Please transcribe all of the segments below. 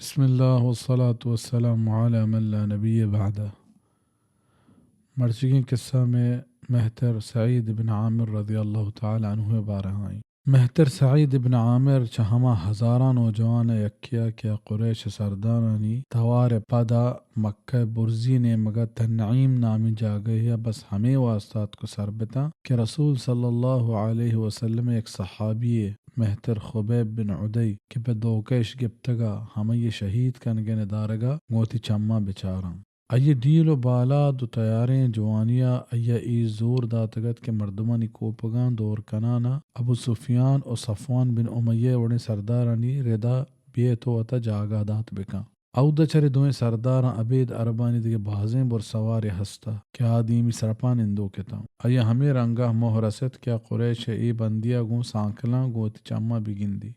بسم اللہ والصلاة والسلام علی من لا نبی بعدہ۔ مرچیگیں قصہ میں مہتر سعید بن عامر رضی اللہ تعالی عنہ بارہ آئیں۔ مہتر سعید بن عامر چہ ہما ہزاراں نوجوان یکیا کہ قریش سردارانی توار پدا مکہ برزی نیمگا تنعیم نامی جاگہیا بس ہمے واسطہ اتک و سر بتاں کہ رسول صلی اللہ علیہ وسلم یک صحابی مہتر خبیب بن عدی کہ پہ دوکیش گپتگا ہمئی شہید کنگے ندارگا گوں وتی چماں بچاراں۔ آئی ڈیل و بالاد و تیاریں جوانیا آئی ء اے زور داتگ ات کہ مردمانی کوپگاں دور کنانا ابو سفیان و صفوان بن امیہ وڑیں سردارانی ردا بیت و وتا جاگہ دات بکن۔ اود ء چرے دوئیں سرداراں ابید عربانی دگہ بازیں برسوارے ہست ات کہ آ دیمی سرپاں نندوک اتاں۔ آئی ء ہمے رنگ ء موہ رست کہ آ قریش ء اے بندی ء گوں سانکلاں گوں وتی چماں بگندی۔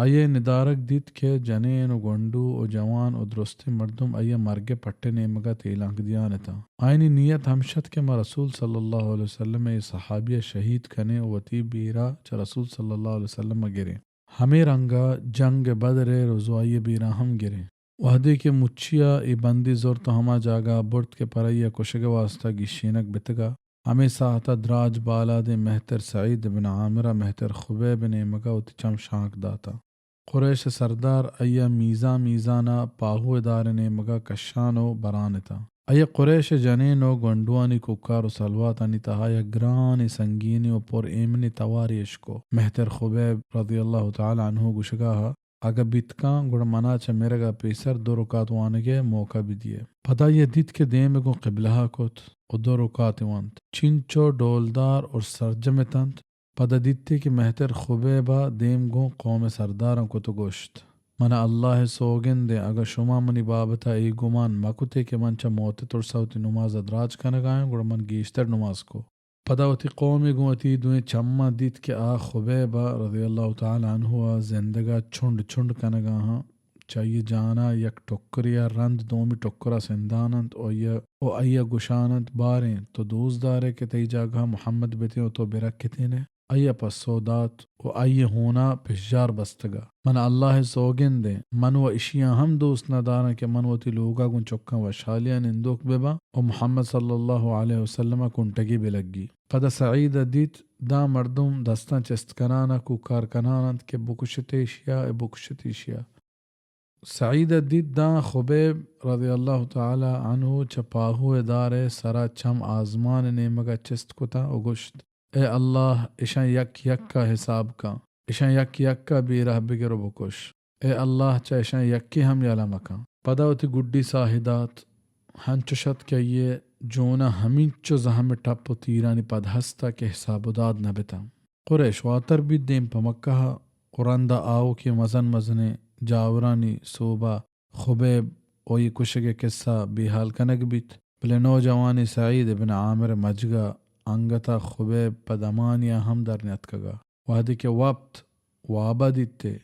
آئی ء ندارگ دیت کہ جنین و گونڈو و جوان و درستیں مردم آئی ء مرگ ء پٹ ء نیمگ ء تیلانک دیان اتاں۔ آیانی نیت ہمش ات کہ ما رسول صلی اللہ علیہ وسلم ء اے صحابی ء شہید کنیں و وتی بیرا چہ رسول صلی اللہ علیہ وسلم ء گریں۔ ہمے رنگ ء جنگ بدر ء رزوائی ء بیرا ہم گریں۔ وہدے کہ مچی ء اے بندی زرت و ہما جاگہ ء برت کہ پر آئی ء کشگ ء واستا گیشینگ بتگ ء ہمے ساہت ء دراج بالادیں مہتر سعید بن عامر ء مہتر خبیب ء نیمگ ء وتی چم شانک داتاں۔ قریش ء سردار آئی ء میزان میزان ء پاہو ء دار ء نیمگ ء کشان و بران اتاں۔ آئی ء قریش ء جنین و گونڈوانی کوکار و سلواتانی تہا یک گرانیں سنگینی و پر ایمنیں توارے اشکو۔ مہتر خبیب رضی اللہ تعالی عنہ گوشگا ات، اگہ بیت کاں گڑا منا چہ مرگ ء پیسر دو رکعت وانگ ء موقع بدیئے۔ پدا آئی ء دیت کہ دیم گوں قبلہ ء کت و دو رکعت ونت۔ چنچو ڈولدار و سرجم اتنت۔ پدا دیتی کہ مہتر خبیب ء دیم گوں قوم سرداراں کت و گوشت، من اللہ ء سوگند ایں، اگاں شما منی بابت ء اے گمان مہ کتے کہ من چہ موت ء ترس ء وتی نماز ء دراج کنگ ء آں، گڑا من گیشتر نماز کو۔ پدا وتی قومے گوں وتی دوئیں چماں دیت کہ آ خبیب ء رضی اللہ تعالی عنہ ء زندگ ء چنڈ چنڈ کنگ ء آں۔ چہ آئی ء جان ء یک ٹکرے ء رند دومی ٹکر ء سندان انت و آئی ء، و آئی ء گوشان انت، باریں تو دوست دارئے کہ تئی جاگہ ء محمد بتیں و تو برکتین ئے؟ آئی ء پسو دات و آئی ء ہون ء پژار بستگ ء، من اللہ ء سوگند ایں، من و اشیاں ہم دوست نہ داراں کہ من وتی لوگ ء گوں چکاں وشحالی ء نندوک بہ باں و محمد صلی اللہ علیہ وسلم ء کنٹگے بہ لگی۔ پدا سعید ء دیت داں مردم دستاں چست کنان ء کوکار کنان انت کہ بکشت ایشی ء، اے بکشت ایشی ء۔ سعید ء دیت داں خبیب رضی اللہ تعالی عنہ چہ پاہو ء دار ء سرا چم آزمان ء نیمگ ء چست کتاں و گوشت، اے اللہ، اشاں یک یک ء حساب کن، اشاں یک یک ء بیرہ بگر و بکش۔ اے اللہ، چہ اشاں یکے ہم یلہ مکن۔ پدا وتی گڈی ساہ ء دات، ہنچش ات کہ آئی ء جون ء ہمینچو زہم ء ٹپ و تیرانی پد ہست ء کہ حساب و داد نہ بتاں۔ قریش واتر بیت دیم پہ مکہ ء و رند ء آؤکیں مزن مزنیں جاورانی سوب ء خبیب و آئی کشگ ء کسہ بے ہال کنگ بیت، بلے نوجوانیں سعید ابن عامر ء مجگ ء انگت ء خبیب پہ دمانی ء ہم در نیاتکگ ء وہدے کہ وپت واب ء دیت ئے،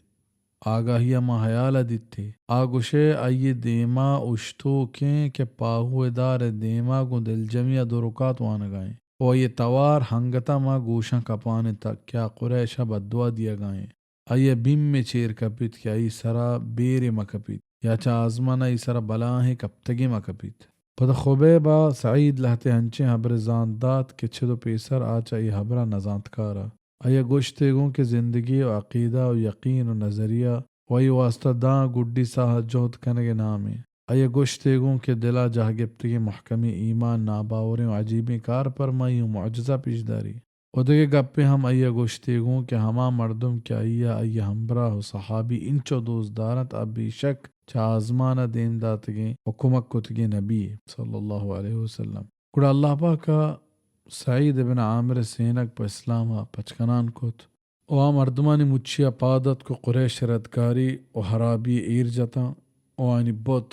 آگاہی ء ماں ہیال ء دیت ئے۔ آ گوشئے آئی ء دیما اوشتوکیں کہ پاہو ء دار ء دیما گوں دلجمی ء دو رکات وانگا ایں۔ و آئی ء توار ہنگت ء ماں گوشاں کپان انت کہ آ قریش ء بددعا دیگا ایں۔ آئی ء بیم ء چیر کپیت کہ آئی سرا بیرے مہ کپیت یا چہ آزمان ء آئی سرا بلاہیں کپتگے مہ کپیت۔ پدا خبیب ء سعید لہتے انچیں ہبرے زانت دات کہ چد و پیسر آ چہ اے ہبرا نزانتکار ات۔ آئی ء گوشت ئے گوں کہ زندگی و عقیدہ و یقین و نظریہ و آئی واسطہ داں گڈی ساہ ء جہد کنگ ء نام ایں۔ آئی ء گوشت ئے گوں کہ دل ء جاہ گپتگیں محکمیں ایمان، ناباوریں و عجیبیں کارپرمائی و معجزہ پیش داری۔ و دگہ گپے ہم آئی ء گوشت ئے گوں کہ ہما مردم کہ آئی ء آئی ء ہمبراہ و صحابی انچو دوست دار انت، آ بے شک چہ آزمان ء دیم داتگیں و کمک کتگیں نبی یے صلی اللہ علیہ وسلم۔ گڑا اللہ پاک ء سعید ابن عامر ء سینگ پہ اسلام ء پچ کنان کت و آ مردمانی مچی ء پاد اتک و قریش ء ردکاری و ہرابی ء ایر جتاں و آیانی بت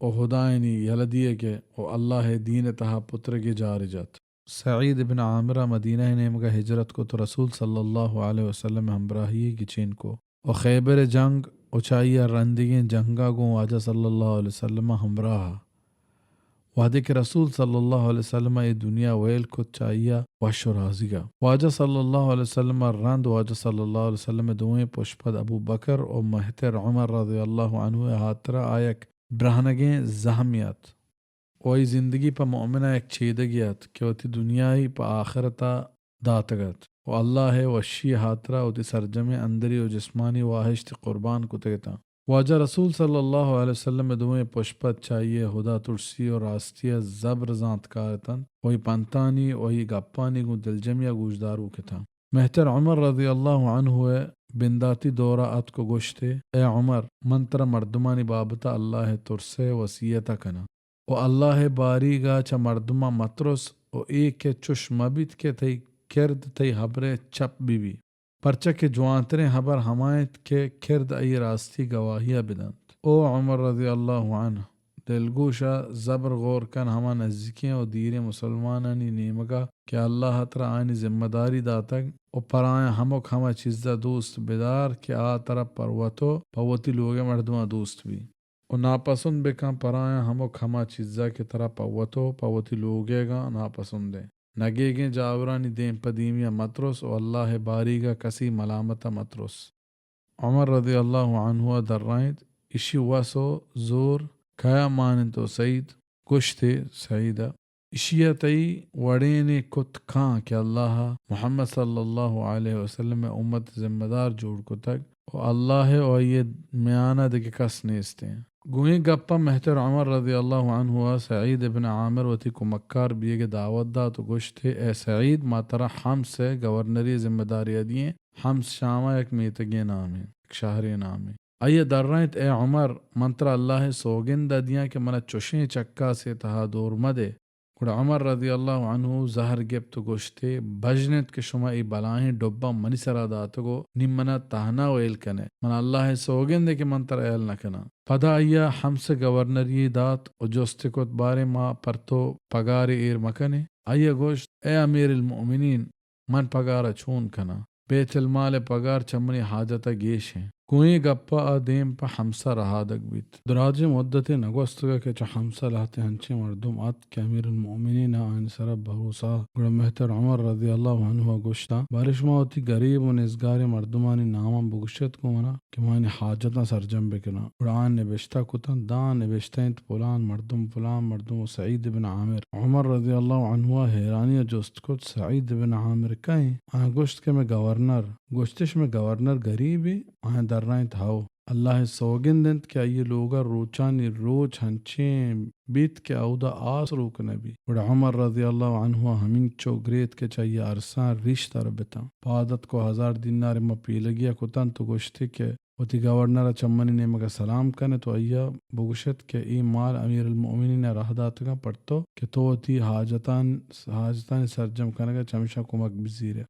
و ہدایانی یلہ دیگ ء و اللہ ء دین ء تہا پترگ ء جار ء جت۔ سعید ابن عامر ء مدینہ ء نیمگ ء ہجرت کت و رسول صلی اللہ علیہ وسلم ء ہمبراہی ء گچین کو و خیبر ء جنگ و چہ آئی ء رندیگیں جنگ ء گوں واجہ صلی اللہ علیہ وسلم ء ہمراہ ء وہدے کہ رسول صلی اللہ علیہ وسلم ءَ اے دنیا ویل کت، چہ آئی ءَ وش و رازیگ ءَ۔ واجہ صلی اللہ علیہ وسلم ءَ رند واجہ صلی اللہ علیہ وسلم ءِ دوئیں پشپد ابو بکر و مہتر عمر رضی اللہ عنہ ءِ ہاترا آ یک برہنگیں زہمے ات و آئی زندگی پہ مؤمن ءَ یک چیدگے ات کہ وتی دنیائی پہ آخرت ءَ داتگ ات و اللہ ءِ وشی ءِ ہاترا وتی سرجمیں اندری و جسمانی واہشت قربان کتگ اتاں۔ واجہ رسول صلی اللہ علیہ وسلم ءِ دوئیں پشپد چہ آئی ءِ ہدا ترسی و راستی ءَ زبر زانتکار اتنت و آئی پنتانی و آئی گپانی گوں دلجمی ءَ گوشداروک اتاں۔ مہتر عمر رضی اللہ عنہ ءِ بنداتی دور ءَ اتک و گوشتے، اے عمر، من ترا مردمانی بابت ءَ اللہ ءِ ترس ءِ وصیت ءَ کناں۔ و اللہ ءِ باریگ ءَ چہ مردماں مترس و اے کہ چش مہ بیت کہ تئی کرد تئی ہبر ءِ چپ بہ بی، پرچا کہ جوانتریں ہبر ہما انت کہ کرد آئی راستی گواہی ءَ بدنت۔ او عمر رضی اللہ عنہ، دلگوش ءَ زبر غور کن، ہما نزیکیں و دیریں مسلمانانی نیمگ ءَ کہ اللہ ءَ ترا آیانی ذمہ داری داتگ و پر آیاں ہمک ہما چیز ءَ دوست بدار کہ آ ترا پر وت و پہ وتی لوگ ءِ مردماں دوست بی۔ و ناپسند بکن پر آیاں ہمک ہما چیزا کہ ترا پہ وت و پہ وتی لوگیگاں ناپسند انت۔ نگیگیں جاورانی دیم پہ دیمی ء مترس و اللہ ء باریگ ء کسی ملامت ء مترس۔ عمر رضی اللہ عنہ ء درائینت، ایشی وس و زور کیا ماننت و سعید؟ گوشتے، سعید ء ایشی ء تئی وڑینے کت کاں کہ اللہ ء محمد صلی اللہ علیہ وسلم ء امت ء ذمہ دار جوڑ کتگ و اللہ ء و آئی ء میان ء دگہ کس نیست انت۔ گوں اے گپ ء مہتر عمر رضی اللہ عنہ ء سعید ابن عامر وتی کمکار بیگ ء دعوت دات و گوشت، اے سعید، ما ترا حمص ء گورنری ء ذمہ داری ء دئیں۔ حمص شام ء یک میتگے نامے، یک شہرے نامے۔ آئی ء درائینت، اے عمر، من ترا اللہ ء سوگند ء دیاں کہ من ء چشیں چکاسے تہا دور مہ دے۔ گڑا عمر رضی اللہ عنہ زہر گپت و گوشتے، بژن انت کہ شما اے بلاہیں ڈبہ منی سرا داتگ و نی منا تہنا ویل کنے۔ من اللہ ء سوگندے کہ من ترا ہیل نہ کناں۔ پدا آئی ء حمص ء گورنری دات و جست کت، باریں ما پر تو پگارے ایر مکنیں؟ آئی ء گوشت، اے امیر المؤمنین، من پگار ء چون کناں؟ بیت المال ء پگار چہ منی حاجت ء گیش انت۔ گوں اے گپ ء آ دیم پہ حمص ء رہادگ بیت۔ دراجیں مدتے نگوستگ کہ چہ حمص ء لہتے انچیں مردم اتک کہ امیر المؤمنین ء آیانی سرا بھروسہ۔ گڑا مہتر عمر رضی اللہ عنہ ء گوشتاں، بارے شما وتی گریب و نزگاریں مردمانی ناماں بگوشت گوں منا کہ ما آیانی حاجتاں سرجم بکناں۔ گڑا آیاں نبشتہ کتنت، داں نبشتہ انت، پلان مردم، پلان مردم و سعید بن عامر۔ عمر رضی اللہ عنہ ء حیرانی ء جست کت، سعید بن عامر کئے؟ آیاں گوشت کہ مئے گورنر۔ گوشتش، مئے گورنر گریبے؟ آیاں درائینت، ہئو۔ اللہ ء سوگند انت کہ آئی ء لوگ ء روچانی روچ ہنچیں بیت کہ اودا آس روک نہ بیت۔ گڑا عمر رضی اللہ عنہ ء ہمینچو گریت کہ چہ آئی ء ارساں ریش تر بتاں۔ پاد اتک و ہزار دینار ء ما پیلگی ء کتنت و گوشتی کہ وتی گورنر ء چہ منی نیمگ ء سلام کن ات و آئی ء بگوش ات کہ اے مال امیر المؤمنین ء راہ داتگاں پر تو کہ تو وتی حاجتان، حاجتانی سرجم کنگ ء چمیشاں کمک بزیر ات۔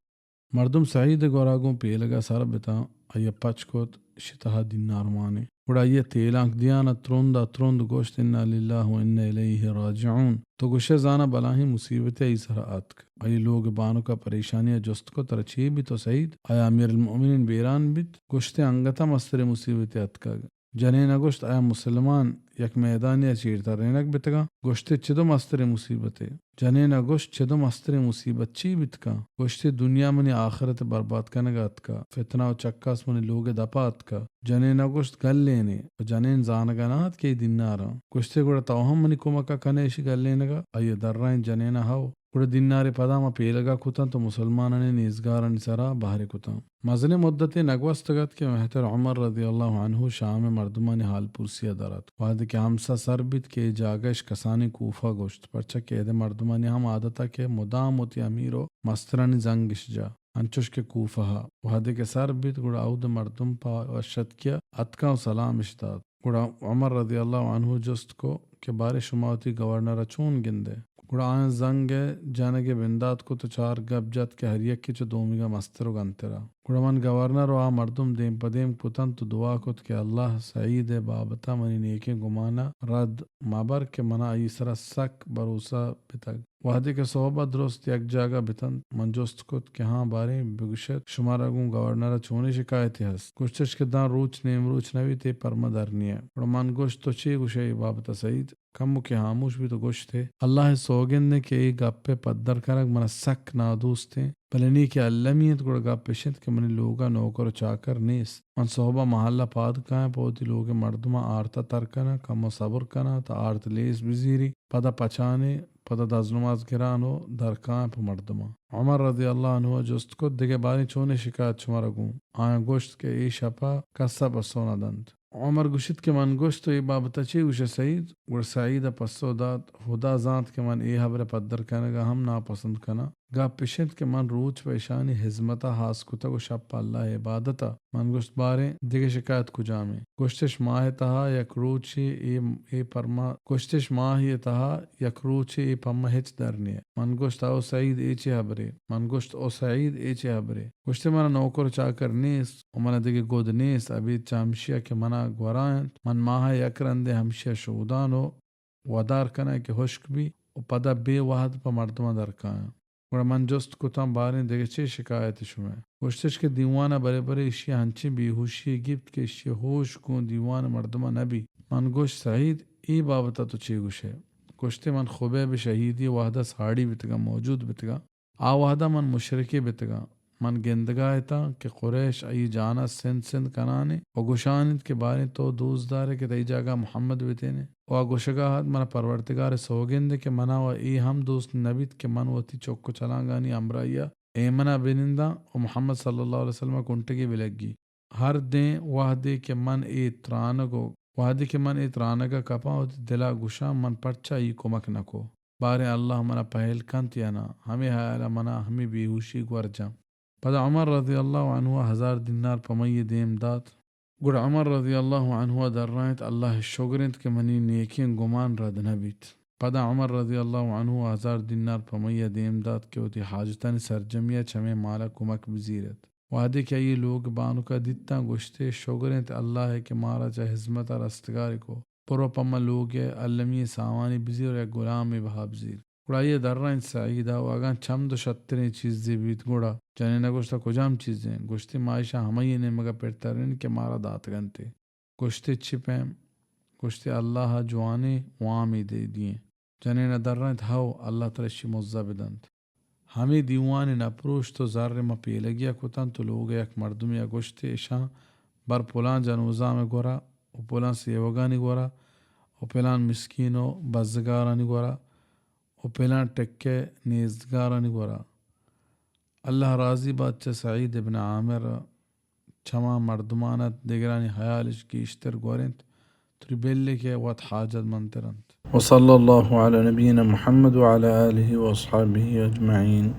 مردم سعید ء گورا گوں پیلگ ء سر بتاں، آئی ء پچ کت، اشی تہا دینار مان انت۔ گڑا آئی ء تیلانک دیان ء ترند ء ترند گوشت، انا للہ و انا الیہ راجعون۔ تو گوشئے زاناں بلاہیں مصیبتے آئی سرا اتک۔ آئی لوگ بانک ء پریشانی ء جست کت، ترا چے بیت و سعید؟ آیا امیر المؤمنین بیران بیت؟ گوشتے، انگت ء مستریں مصیبتے اتکگ۔ جنین ء گوشت، آیا مسلمان یک میدانے ء چیر ترینگ بیتگاں؟ گوشتے، چدو مستریں مصیبتے؟ جنین ء گوشت، چدو مستریں مصیبت چی بیت کن؟ گوشتی، دنیا منی آخرت ء برباد کنگ ء اتکا، فتنہ و چکاس منی لوگ ء دپا اتکا۔ جنین ء گوشت، گلینے؟ و جنین زانگ ء نہ ات کہ اے دیناراں۔ گوشتی، گڑا تو ہم منی کمک ء کنے اشی گلینگ ء؟ آئی ء درائینت، جنین ء ہئو۔ گڑا دینارے پدا ما پیلگ ء کتنت و مسلمانانی نیزگارانی سرا بہر کتاں۔ مزنیں مدتے نگوستگ ات کہ مہتر عمر رضی اللہ عنہ شام ء مردمانی حال پرسی ء در اتک۔ وہدے کہ ہمسا سر بیت کہ اے جاگہ اش کسانیں کوفہ گوشت، پرچا کہ اد ء مردمانی ہم عادت ات کہ مدام وتی امیر و مسترانی زنگ اش جا، انچوش کہ کوفہ ء۔ وہدے کہ سر بیت، گڑا اود ء مردم پہ وش اتکی ء اتکاں و سلام اش دات۔ گڑا عمر رضی اللہ عنہ جست کو کہ باریں شما وتی گورنر ء چون گندئے؟ گڑا آیاں زنگ ء جنگ ء بندات کت و چار گپ جت کہ ہر یکے چہ دومیگ ء مستر و گنتر ات۔ گڑا من گورنر و آ مردم دیم پہ دیم کتنت و دعا کت کہ اللہ سعید ء بابت ء منی نیکیں گمان ء رد مبر کہ منا آئی سرا سک بھروسہ بتگ۔ وہدے کہ سہب ء درست یک جاگہ بتنت، من جست کت کہ ہاں باریں بگوشت، شمارا گوں گورنر ء چونیں شکایتے ہست؟ گوشتش کہ داں روچ نیمروچ نہ بیت اے پرمہ در نیئے۔ گڑا من گوشت، تو چے گوشئے اے بابت ء سعید؟ کموکے ہاموش بیت و گوشت ئے، اللہ ءِ سوگند انت کہ اے گپ ءِ پدر کنگ من ءَ سک نادوست انت، بلے نی کہ المی انت، گڑا گپ اش انت کہ منی لوگ ءَ نوکر و چاکر نیست۔ من سہب ءَ محل ءَ پاد کایاں، پہ وتی لوگ ءِ مردماں آرت ءَ تر کناں، کمو صبر کناں، تاں آرت لیس بزیری، پدا پچان ئے، پدا دزنماز گراں و در کایاں پہ مردماں۔ عمر رضی اللہ عنہ ءَ جست کت، دگہ باریں چونیں شکایت شمارا گوں؟ آیاں گوشت کہ اے شپ ءَ کس ءَ پسو نہ دنت۔ عمر گوشت کہ من گوشت، تو اے بابت ءَ چے گوش ئے سعید؟ گڑا سعید ءَ پسو دات، ہدا زانت کہ من اے ہبر ءِ پدر کنگ ءَ ہم ناپسند کناں۔ گپ اش انت کہ من روچ پہ اشانی ہزمت ءَ ہاس کتگ و شپ پہ اللہ ءِ عبادت ءَ۔ من گوشت، باریں دگہ شکایت کجام انت؟ گوشتش، ماہ ءِ تہا یک روچے اے، اے پرما، گوشتش، ماہ ءِ تہا یک روچے اے پہ ما ہچ در نیئے۔ من گوشت، او سعید، اے چے ہبرے؟ من گوشت، او سعید، اے چے ہبرے؟ گوشت ئے، من ءَ نوکر و چاکر نیست و من ءَ دگہ گد نیست، ابید چہ ہمشی ءَ کہ من ءَ گورا انت، من ماہ ءَ یک رندے ہمشی ءَ شودان و ودار کناں کہ ہشک بی و پدا بے وہد پہ مردماں در کایاں۔ گڑا من جست کتاں، باریں دگہ چے شکایت شمئے؟ گوشتش کہ دیوان ءَ برے برے ایشی ءَ ہنچیں بے ہوشی یے گیپت کہ ایشی ءِ ہوش گوں دیوان ءِ مردماں نہ بیت۔ من گوشت، سعید، اے بابت ءَ تو چے گوش ئے؟ گوشت ئے، من خبیب ءِ شہیدی ءِ وہد ءَ ساڑی بیتگاں، موجود بیتگاں۔ آ وہد ءَ من مشرکے بیتگاں۔ من گندگ ءَ اتاں کہ قریش آئی جان ءَ سند سند کنان انت و گوشان انت کہ باریں تو دوست دار ئے کہ تئی جاگہ ءَ محمد بتین انت۔ و آ گوشگ ءَ ات، من ءَ پروردگار ءِ سوگند انت کہ من ءَ و اے ہم دوست نہ بیت کہ من وتی چک و چلانگانی ہمراہی ءَ ایمن ءَ بہ ننداں و محمد صلی اللہ علیہ وسلم ءِ کنٹگے بہ لگی۔ ہر دیں وہدے کہ من اے ترانگ و وہدے کہ من اے ترانگ ءَ کپاں، وتی دل ءَ گوشاں، من پرچا آئی کمک نہ کو؟ باریں اللہ من ءَ پہل کنت یا نہ؟ ہمے ہیال ءَ من ءَ ہمے بے ہوشی گور جاں۔ پدا عمر رضی اللہ عنہ ءَ ہزار دینار پہ مئی ءَ دیم دات۔ گڑا عمر رضی اللہ عنہ ءَ درائینت، اللہ ءِ شگر انت کہ منی نیکیں گمان رد نہ بیت۔ پدا عمر رضی اللہ عنہ ءَ ہزار دینار پہ مئی ءَ دیم دات کہ وتی حاجتانی سرجمی ءَ چمے مال ءَ کمک بزیرت۔ وہدے کہ آئی ءِ لوگ بانک ءَ دیتاں، گوشت ئے، شگر انت اللہ ءَ کہ مارا چہ ہزمت ءَ رستگار کو۔ برو پہ ما لوگ ءِ المی ساوانی بزیر و یک گلامے بہا بزیر۔ گڑا آئی ءَ درائینت سعید ءَ و اگاں چمد و شتریں چیزے بیت گڑا؟ جنین ءَ گوشت، کجام چیزیں؟ گوشت ئے، ما ایشاں ہمائی ءِ نیمگ ءَ پر ترین کہ مارا داتگ انت ئے۔ گوشت ئے، چی پیم؟ گوشت ئے، اللہ ءَ جوانیں وامے دے دیئیں۔ جنین ءَ درائینت، ہئو، اللہ ترا اشی مزہ بدنت۔ ہمے دیوان ءِ نپروشت و زر ءَ ما پیلگی ءَ کتنت و لوگ ءِ یک مردمے ءَ گوشت ئے، اشاں بر پلان جنوزام ءِ گورا و پلان سیوگانی گورا و پلان مسکین و بزگارانی گورا و پلان ٹکہ نیزگارانی گورا۔ اللہ راضی بات چہ سعید ابن عامر۔ چما مردمان ات، دگرانی حیالش گیشتر گور انت، تری بلے کہ وت حاجت مندتر انت۔ وصلی اللہ علی نبینا محمد وعلی آلہ واصحابہ اجمعین۔